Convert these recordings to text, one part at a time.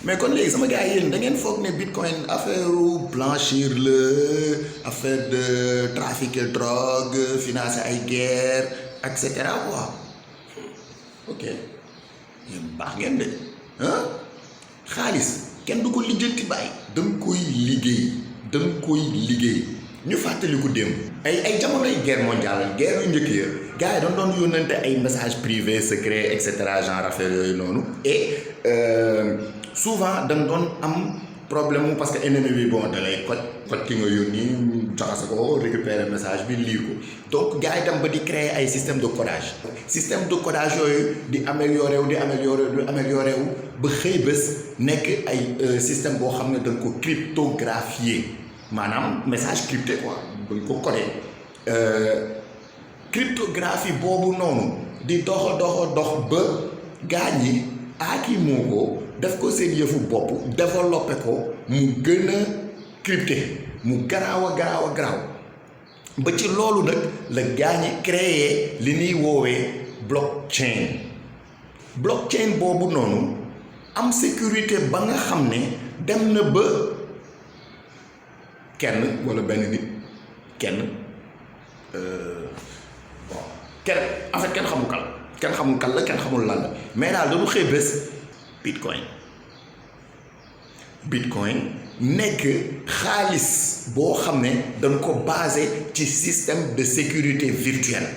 mais kon léegi sama gars yi yéen da ngeen foog ne bitcoin affaire blanchir la affaire de trafiquer drogue financer ay guerre et cetera quoi ok yéen baax ngeen de ah xaalis kenn du ko lijjanti bàyyi da nga koy liggéey ñu fàttali ko démb ay jamonoy guerre mondiale guerre yu njëkk ya gars yi doon yónnante ay message privé secret et cetera genre affaire yooyu noonu et souvent dañ doon am problème parce que ennemi bi bon da lay koj ki nga yónni jaxase ko récupérer message bi lire ko donc gars yi dem ba di créer ay système de codage yooyu di améliorer wu ba xëy bés nekk ay système boo xam ne da nga ko cryptographier maanaam message crypté quoi dañ ko codé cryptographie boobu noonu di dox ba gaañ yi aaki moo ko def ko seen yëfu bopp développé ko mu gën a crypté mu garaaw a garaaw ba ci loolu nag la gaañi créé li ñuy woowee blockchain boobu noonu am sécurité ba nga xam ne dem na ba kenn wala benn nit kenn en fait kenn xamul kan la kenn xamul lan la mais daal dañu xëy bés bitcoin nekk xaalis boo xam ne dañ ko basé ci système de sécurité virtuelle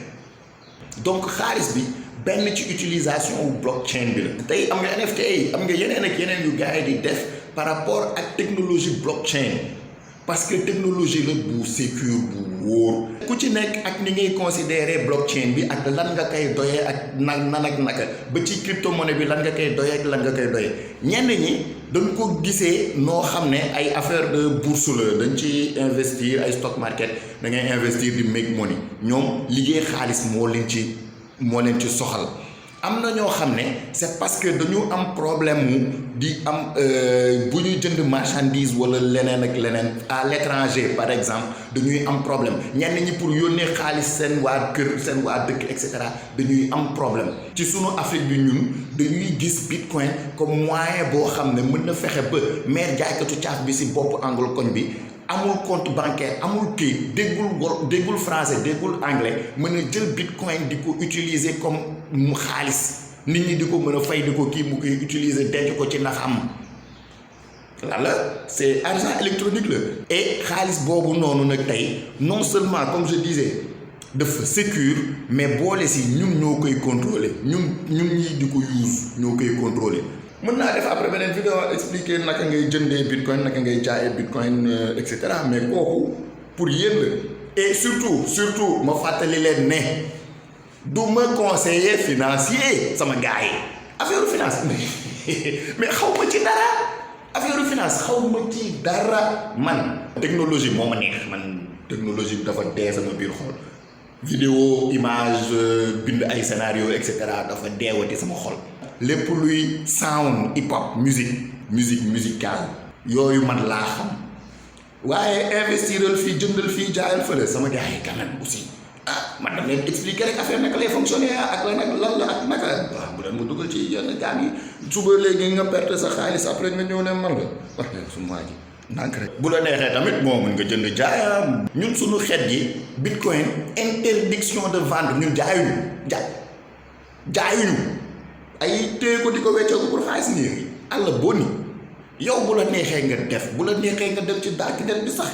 donc xaalis bi benn ci utilisation wu blockchain bi la tey am nga NFT yi am nga yeneen ak yeneen yu gars yi di def par rapport ak technologie blockchain parce que technologie la bu sécure bu wóor ku ci nekk ak ni ngay considérer blockchain bi ak lan nga koy doyee ak nan ak naka ba ci crypto-monnaie bi lan nga koy doyee ak lan nga koy doyee ñenn ñi dañ ko gisee noo xam ne ay affaire de bourse la dañ ci investir ay stock market da ngay investir di make money ñoom liggéey xaalis moo leen ci soxal am na ñoo xam ne c'est parce que dañu am problème mu di am bu ñuy jënd marchandise wala leneen ak leneen à l'étranger par exemple dañuy am problème ñenn ñi pour yónnee xaalis seen waa kër seen waa dëkk et cetera dañuy am problème ci sunu Afrique bi ñun dañuy gis bitcoin comme moyen boo xam ne mën na fexe ba maire jaaykatu caaf bi si bopp angle koñ bi amul compte bancaire amul kii déggul français déggul anglais mën a jël bitcoin di ko utiliser comme mu xaalis nit ñi di ko mën a fay di ko kii mu koy utiliser denc ko ci naxam la c'est argent électronique la et xaalis boobu noonu nag tey non seulement comme je disais dafa sécure mais boole si ñun ñoo koy contrôler ñun ñii di ko use ñoo koy contrôler mën naa def après beneen vidéo expliquer naka ngay jëndee bitcoin naka ngay jaayee bitcoin et cetera mais kooku pour yéen la et surtout ma fàttali leen ne du ma conseiller financier sama gars yi affaire finance mais xaw ma ci dara affaire finance xaw ma ci dara man technologie moo ma neex man technologie bi dafa dee sama biir xol vidéo image bind ay scénario et cetera dafa deewati sama xol lépp luy sound hip hop musique musicale yooyu man laa xam waaye investiral fii jëndal fii jaayal fële sama gars yi quand même aussi man dama leen expliquer rek affaire naka lay fonctionner ak lan la ak naka waaw bu leen ma dugal ci yenn gaam yi suba léegi nga perte sa xaalis après nga ñëw ne man la wax su ma ji ndànk rek bu la neexee tamit moo mën nga jënd jaaya ñun suñu xeet yi bitcoin interdiction de vente ñun jaayuñu ay téye ko di ko weccoo ko pour xaalis nii àlla boni yow bu la neexee nga def bu la neexee nga dem ci darknet bi sax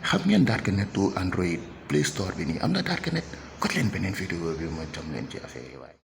xam ngeen darknet to Android Play Store bi nii am na darknet kot leen beneen vidéo bi ma jam leen ci affaire yi waaye